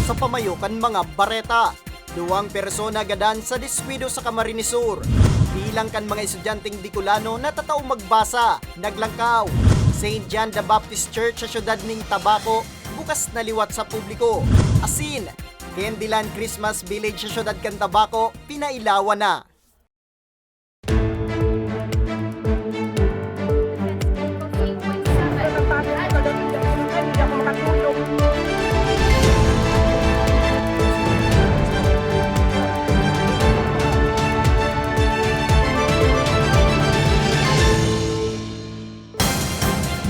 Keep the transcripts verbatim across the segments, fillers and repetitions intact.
Sa pamayo kan mga bareta, duwang persona gadan sa diskwido sa Camarines Sur. Bilang kan mga estudyanteng Bicolano na tatao magbasa, naglangkaw. Saint John the Baptist Church sa siyudad ning Tabaco, bukas na liwat sa publiko. Asin, Candyland Christmas Village sa siyudad kan Tabaco, pinailawan na.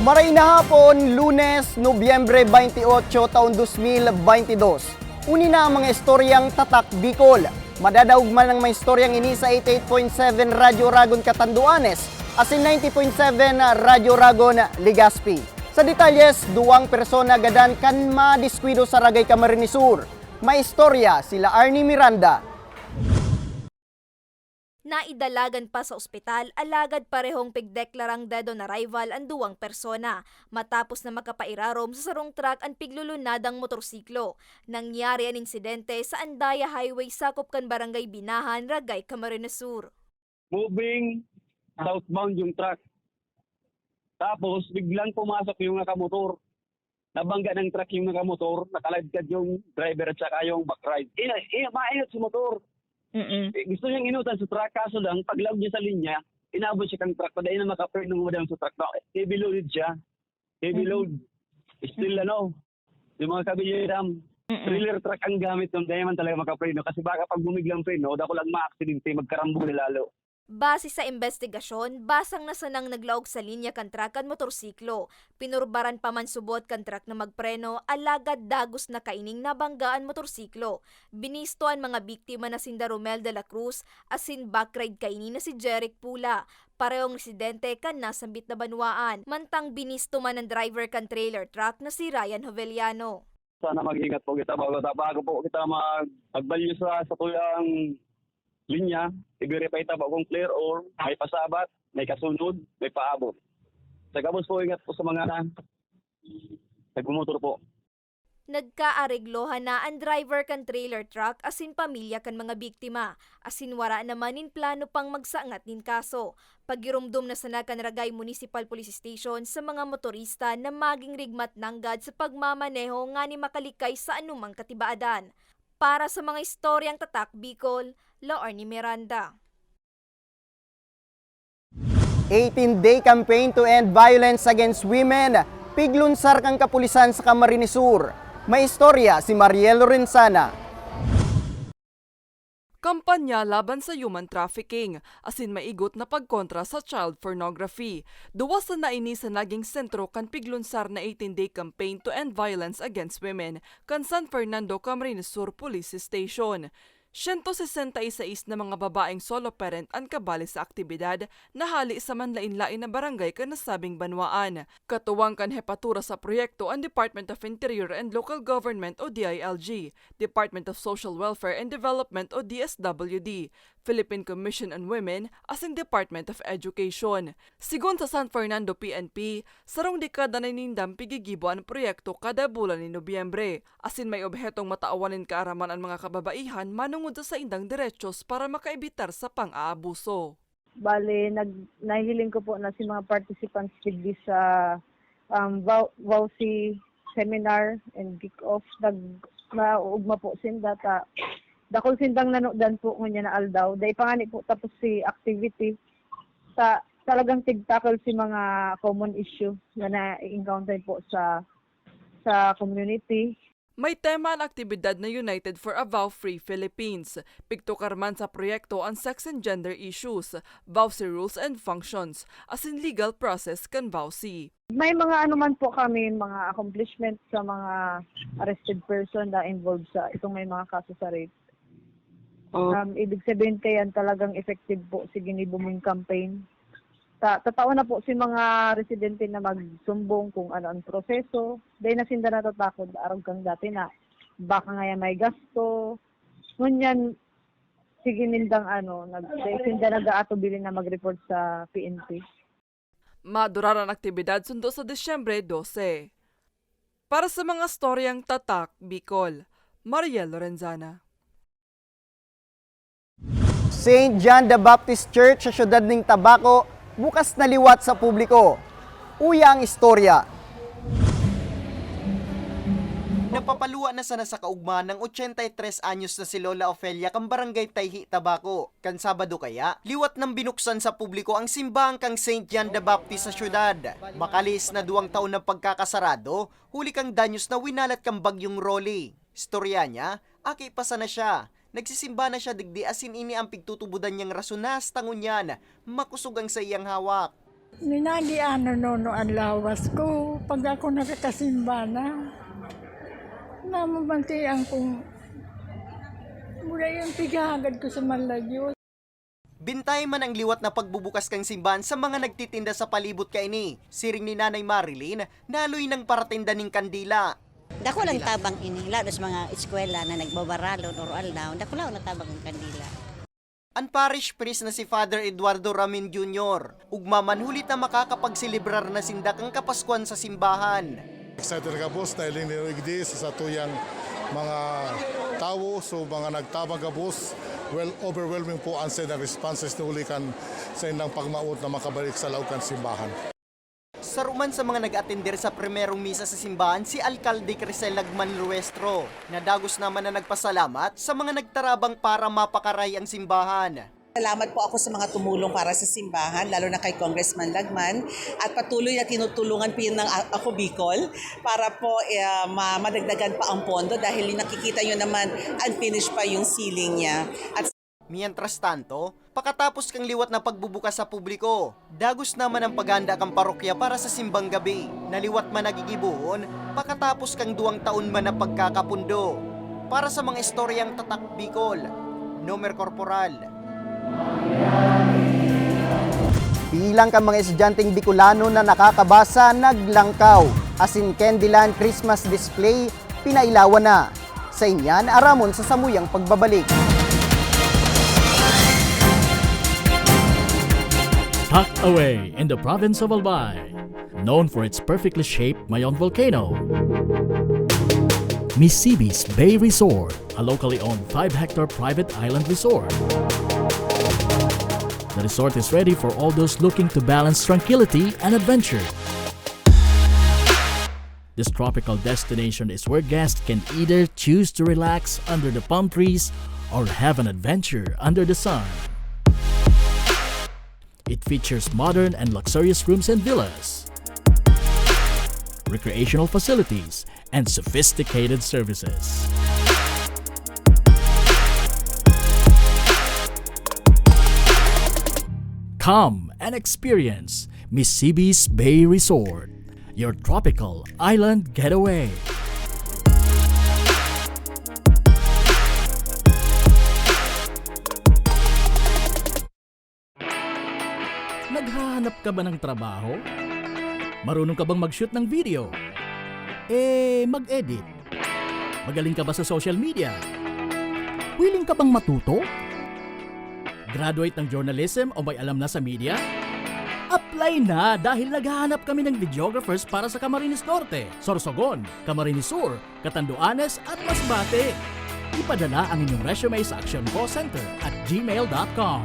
Maray na hapon, Lunes, Nobyembre twenty-eight, taon dos mil bentidós. Uni na ang mga istoryang Tatak Bicol. Madadaog man ang mga istoryang ini sa eighty-eight point seven Radyo Ragon Catanduanes asin ninety point seven Radyo Ragon Legazpi. Sa detalyes, duwang persona gadan kan madiskwido sa Ragay Camarines Sur. May istorya sila Arnie Miranda. Naidalagan pa sa ospital, alagad parehong pigdeklarang dead on arrival an duwang persona, matapos na makapairarom sa sarong truck an piglulunadang motorsiklo. Nangyari an insidente sa Andaya Highway, sakop kan Barangay Binahan, Ragay, Camarines Sur. Moving southbound yung truck. Tapos, biglang pumasok yung nakamotor. Nabangga ng truck yung nakamotor, nakaladkad yung driver at saka yung backride. Ina-, ina-, mainot si motor. Mm-mm. Eh, gusto niyang inutan sa truck, kaso lang, paglaog niya sa linya, inabot siya kang truck, dai na makapreno mo sa truck na heavy loaded siya. Heavy Mm-mm. load. Still, ano, yung mga kabiyeram, Mm-mm. trailer truck ang gamit nun, dai man talaga makapreno. Kasi baka pag bumiglang preno, dako lang maaksidente, magkarambol lalo. Base sa imbestigasyon, basang na sanang naglaog sa linya kan truck an motorsiklo. Pinurbaran pa man subot kan truck na magpreno, alagad dagos na kaining nabangga an motorsiklo. Binisto an mga biktima na sinda Romel de la Cruz asin backride kaini na si Jeric Pula, parehong residente kan nasambit na banwaan. Mantang binisto man an driver kan trailer truck na si Ryan Hoveliano. Sana mag-ingat po kita bago ta-, bago po kita mag-, magbalyo sa, sa tuyang linya, i-verify ta po kung clear or may pasabat, may kasunod, may paabot. Sa gabos po, ingat po sa mga nagmumotor po. Nagkaareglohan na an driver kan trailer truck asin pamilya kan mga biktima, asin wara naman nin plano pang magsangat nin kaso. Pagiromdom na sana kan Ragay Municipal Police Station sa mga motorista na maging rigmat nanggad sa pagmamaneho nganing makalikay sa anumang katibaadan. Para sa mga istoryang Tatak Bicol, Laorne Miranda. Eighteen-day campaign to end violence against women, piglunsar kan kapulisan sa Camarines Sur. May istorya si Mariel Lorenzana. Kampanya laban sa human trafficking, asin maigot na pagkontra sa child pornography. Duwa sana ini sa naging sentro kan piglunsar na eighteen-day campaign to end violence against women kan San Fernando Camarines Sur Police Station. Siyento sesenta y seis na mga babaeng solo parent an kabali sa aktibidad na hale sa manlaen-laen na barangay kan nasabing banwaan. Katuwang kan hepatura sa proyekto an Department of Interior and Local Government o D I L G, Department of Social Welfare and Development o D S W D, Philippine Commission on Women, asin Department of Education. Sigon sa San Fernando P N P, sarong dekada na nindang pigigibo an proyekto kada bulan nin Nobyembre, asin may obhetong matawan nin kaaraman an mga kababaihan manongod sa saindang derechos para makaebitar sa pang-aabuso. Bale, nag-, nahiling ko po na si mga participants digdi sa, um, VAW-, VAWC seminar and kick-off, nag-, naugma po sinda ta dakul sindang nanudan po ngunyan na aldaw. Dai pa ngani po tapos si activity. Sa talagang tig-tackle si mga common issue na na-encounter po sa, sa community. May tema an aktibidad na United for a VAW Free Philippines. Pigtukar man sa proyekto an sex and gender issues, VAWC rules and functions, asin legal process kan VAWC. May mga ano man po kami, mga accomplishment sa mga arrested person na involved sa itong may mga kaso sa rape. Oh. Um, ibig sabihin, kaya talagang effective po si ginibo mong campaign. Ta-, tatao na po si mga residente na magsumbong kung ano ang proseso. Dahil na sinda natatakot, arog kang dati na baka ngaya may gasto. Ngunyan, sige nindang ano, nag-, dahil sinda nag-aatubili na mag-report sa P N P. Madurar an aktibidad sundo sa Disyembre dose. Para sa mga storyang Tatak Bicol, Mariel Lorenzana. Saint John the Baptist Church sa siyudad nin Tabaco, bukas na liwat sa publiko. Uya ang istorya. Napapaluwa na sana sa kaugmahan ng ochenta y tres anyos na si Lola Ofelia kan Barangay Tayhi, Tabaco. Kan Sabado kaya, liwat nang binuksan sa publiko ang simbahan kan Saint John the Baptist sa siyudad. Makalihis na duwang taon na pagkakasarado, huli kan danyos na winalat kan Bagyong Rolly. Istorya niya, aki pa sana siya. Nagsisimba na siya digdi asin ini ang pigtutubodan niyang rason na hasta ngunyan makosog ang saiyang hawak. Minagian na nono an lawas ko pag ako nakakasimba na. Namamantian kong mula yung pighahagad ko sa Manlagyo. Bintay man ang liwat na pagbubukas kan simbahan sa mga nagtitinda sa palibot kaini. Siring ni Nanay Marilyn, naloy nang paratinda ning kandila. Dako lang tabang ini, lalo sa mga eskwela na nagbabaralon or aldaw, dako lang na tabang ang kandila. An parish priest na si Father Eduardo Ramin Junior, ugma man huli ta makakapagselebrar na sinda kan Kapaskuhan sa simbahan. Excited gabos na hiling ni Rigdi sa satuyang mga tawo, so mga nagtabang gabos, well, overwhelming po ang sa responses ni huli kan sa ilang pagmaot na makabalik sa laog kan simbahan. Saro man sa mga nag-atender sa primerong misa sa simbahan si Alkalde Crisel Lagman Ruestro, na dagos naman na nagpasalamat sa mga nagtarabang para mapakaray ang simbahan. Salamat po ako sa mga tumulong para sa simbahan, lalo na kay Congressman Lagman, at patuloy na tinutulungan po yun ng A-, Ako Bicol para po, eh, ma-, madagdagan pa ang pondo dahil nakikita nyo naman unfinished pa yung ceiling niya. At Mientras tanto, pakatapos kan liwat na pagbubukas sa publiko, dagos naman ang paghahanda kan parokya para sa simbang gabi, na liwat man nagigibohon pakatapos kan duwang taon man na pagkakapundo. Para sa mga istoryang tatak Bicol, Nomer Corporal. Bilang kan mga estudyanteng Bicolano na nakakabasa, naglangkaw, asin Candyland Christmas Display, pinailawan na. Sa inyan, aramon sa samuyang pagbabalik. Tucked away in the province of Albay, known for its perfectly shaped Mayon volcano, Misibis Bay Resort, a locally owned five-hectare private island resort. The resort is ready for all those looking to balance tranquility and adventure. This tropical destination is where guests can either choose to relax under the palm trees or have an adventure under the sun. It features modern and luxurious rooms and villas, recreational facilities, and sophisticated services. Come and experience Misibis Bay Resort, your tropical island getaway. Naghahanap ka ba ng trabaho? Marunong ka bang mag-shoot ng video? Eh, mag-edit? Magaling ka ba sa social media? Willing ka bang matuto? Graduate ng journalism o may alam na sa media? Apply na, dahil naghahanap kami ng videographers para sa Camarines Norte, Sorsogon, Camarines Sur, Catanduanes at Masbate. Ipadala ang inyong resume sa actioncallcenter at gmail dot com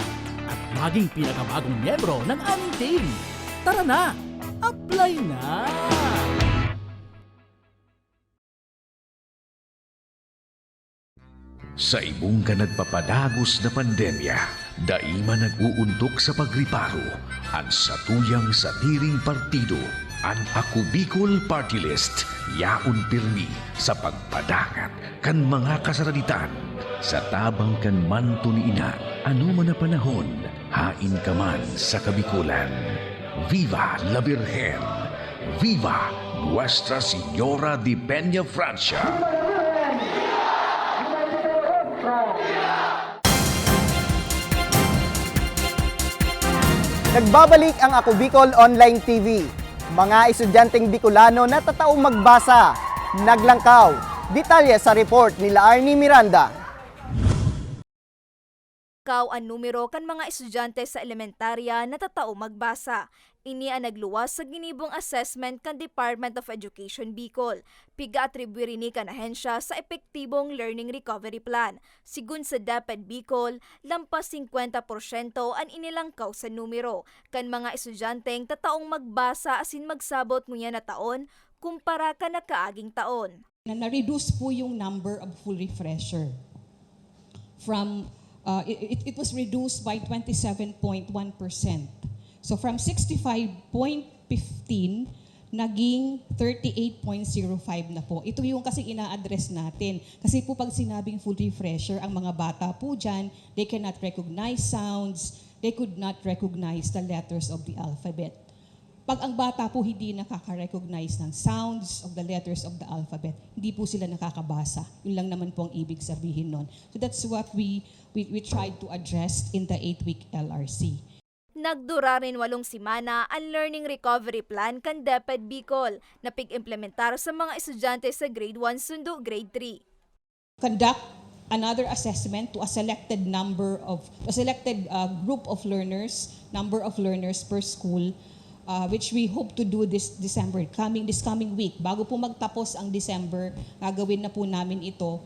at maging pinakabagong miyembro ng aming team. Tara na! Apply na! Sa ibong kan nagpapadagos na pandemya, dai man nag-uuntok sa pagriparo an satuyang sadiring partido, an Ako Bicol Party List, yaon pirmi sa pagpadangat kan mga kasaraditan sa tabang kan manto ni Ina. Anoman na panahon, haen ka man sa Kabikolan. Viva la Virgen! Viva Nuestra Señora de Peña Francia! Nagbabalik ang Ako Bicol Online T V. Mga estudyanteng Bicolano na tataong magbasa, naglangkaw. Detalye sa report nila Arnie Miranda. Kaw an numero kan mga estudyante sa elementarya na tataong magbasa. Ini an nagluwas sa ginibong assessment kan Department of Education Bicol. Pig-aatribwir ini kan ahensya sa epektibong learning recovery plan. Sigun sa DepEd Bicol, lampas singkwenta porsyento an inilangkaw sa numero kan mga estudyanteng tataong magbasa asin magsabot ngunyan na taon kumpara kan nakaaging taon. Na na-reduce po yung number of full refresher. From, uh, it, it, it was reduced by twenty-seven point one percent. So from sixty-five point fifteen, naging thirty-eight point zero five na po. Ito yung kasi ina-address natin. Kasi po pag sinabing full refresher, ang mga bata po dyan, they cannot recognize sounds, they could not recognize the letters of the alphabet. Pag ang bata po hindi nakaka-recognize ng sounds of the letters of the alphabet, hindi po sila nakakabasa. Yun lang naman po ang ibig sabihin nun. So that's what we, we, we tried to address in the eight-week L R C. Nagdura nin walong semana an Learning Recovery Plan kan DepEd Bicol na pig-implementar sa mga estudyante sa Grade one sundo Grade three. Conduct another assessment to a selected number of, a selected, uh, group of learners, number of learners per school, uh, which we hope to do this December, coming, this coming week, bago po magtapos ang December, gagawin na po namin ito.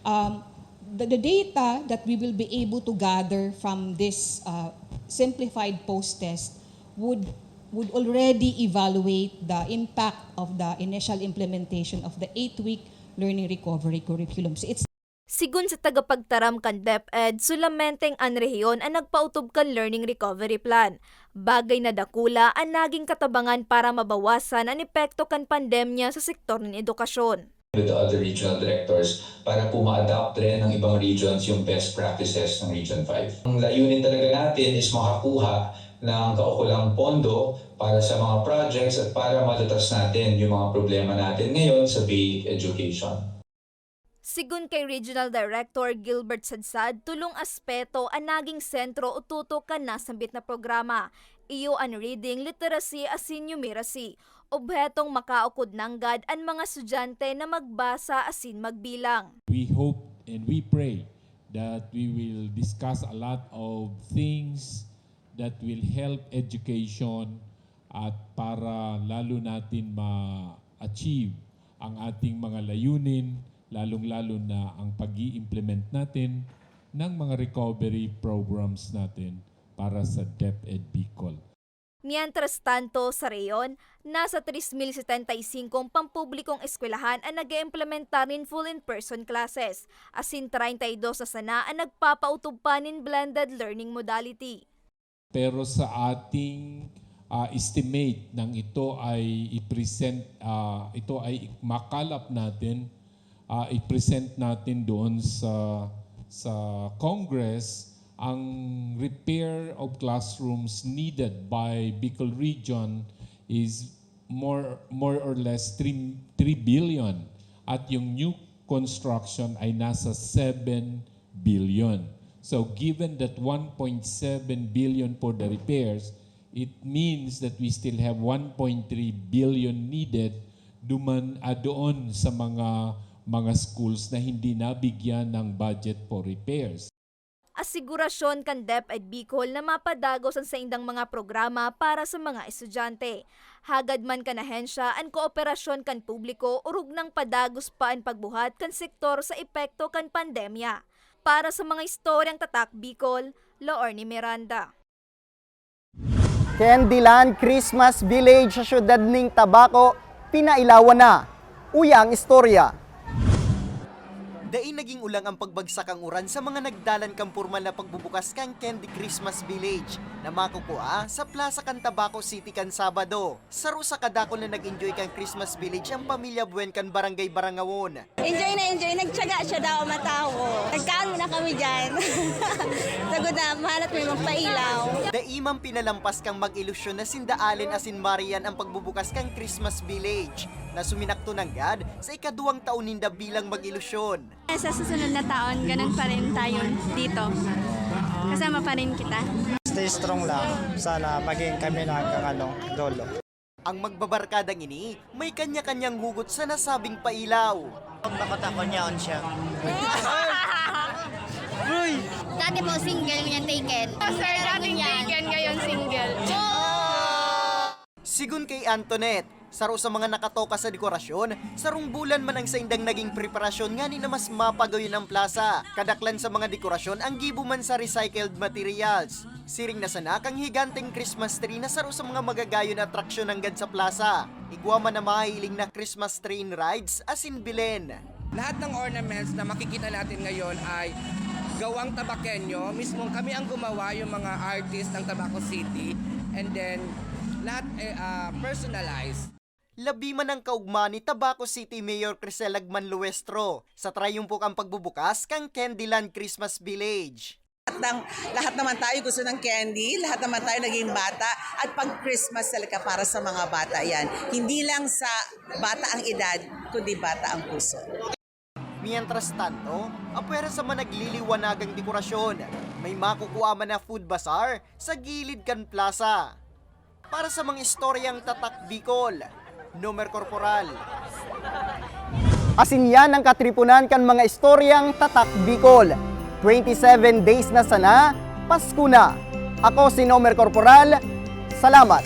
Um, the, the data that we will be able to gather from this, uh, simplified post-test would, would already evaluate the impact of the initial implementation of the eight-week learning recovery curriculum. So it's Sigun sa tagapagtaram kan DepEd, solamenteng an rehiyon an nagpaotob kan Learning Recovery Plan. Bagay na dakula an naging katabangan para mabawasan an epekto kan pandemya sa sektor nin edukasyon. With the other regional directors para po ma-adopt rin ng ibang regions yung best practices ng Region five. Ang layunin talaga natin is makakuha ng kaukulang pondo para sa mga projects at para malutas natin yung mga problema natin ngayon sa basic education. Sigun kay Regional Director Gilbert Sadsad, tolong aspeto an naging sentro o tutok kan nasambit na programa. Iyo an reading, literacy asin numeracy. Obhetong makaukod nanggad an mga estudyante na magbasa asin magbilang. We hope and we pray that we will discuss a lot of things that will help education at para lalo natin ma-achieve ang ating mga layunin, lalong-lalo na ang pag-i-implement natin ng mga recovery programs natin para sa DepEd Bicol. Mientras tanto, sa rehiyon, nasa tres mil setenta y cinco pampublikong eskwelahan an nag-iimplementar nin full in-person classes, asin treinta y dos na sana an nagpapautob pa nin blended learning modality. Pero sa ating, ah, estimate nang ito ay i-present, ah, ito ay makalap natin, ah, i-present natin doon sa, sa Congress, ang repair of classrooms needed by Bicol Region is more, more or less three, three billion. At yung new construction ay nasa seven billion. So, given that one point seven billion for the repairs, it means that we still have one point three billion needed duman, ah, doon sa mga, mga schools na hindi nabigyan ng budget for repairs. Asigurasyon kan DepEd Bicol na mapadagos an saindang mga programa para sa mga estudyante. Hagad man kan ahensya an kooperasyon kan publiko, orog nang padagos pa an pagbuhat kan sektor sa epekto kan pandemya. Para sa mga istoryang Tatak Bicol, Laorne Miranda. Candyland Christmas Village sa siyudad ning Tabaco, pinailawan na. Uya ang istorya. Dai naging ulang ang pagbagsak ang uran sa mga nagdalan kan pormal na pagbubukas kan Candy Christmas Village na makukua sa plaza kan Tabaco City kan Sabado. Saro sa kadakul na nag-enjoy kan Christmas Village ang pamilya Buen kan Barangay Barangawon. Enjoy na enjoy. Nagtiyaga siya daw matawo. Nagkaon muna kami dyan. Sagod na, mahalat may magpailaw. Dai man pinalampas kan mag-ilusyon na sinda Allen asin Marian ang pagbubukas kan Christmas Village, na suminakto nanggad sa ikaduwang taon ninda bilang mag-ilusyon. Sa susunod na taon, ganun pa rin tayo dito. Kasama pa rin kita. Stay strong lang. Sana maging kami na hanggang ano, dulo. Ang magbabarkadang ini may kanya-kanyang hugot sa nasabing pailaw. Pagpakataon niya, on siya. Dati po single, ngayon taken. Sir, dating taken, ngayon single. Sigon ki Antoinette, saro sa mga nakatoka sa dekorasyon, sarong bulan man ang saindang naging preparasyon ngani na mas mapagayon ang plasa. Kadaklan sa mga dekorasyon ang gibo man sa recycled materials. Siring na sana kang higanteng Christmas tree na saro sa mga magagayon na atraksyon nanggad sa plasa. Igwa man na mahihiling na Christmas train rides asin bilen. Lahat ng ornaments na makikita natin ngayon ay gawang Tabaqueño. Mismo kami ang gumawa, yung mga artist ng Tabaco City. And then, lahat eh, ah, personalized. Labi man ang kaugma ni Tabaco City Mayor Crisel Lagman Luestro sa trayumpok ang pagbubukas kan Candyland Christmas Village. Lahat, ng, lahat naman tayo gusto ng candy, lahat naman tayo naging bata, at pag Christmas talaga para sa mga bata yan. Hindi lang sa bata ang edad, kundi bata ang puso. Mientras tanto, apwera sa managliliwanagang dekorasyon, may makukua man na food bazaar sa gilid kan plasa. Para sa mga istoryang Tatak Bicol, Nomer Corporal. Asin yan ang katripunan kan mga istoryang Tatak Bicol. Twenty-seven days na sana, Pasko na. Ako si Nomer Corporal. Salamat.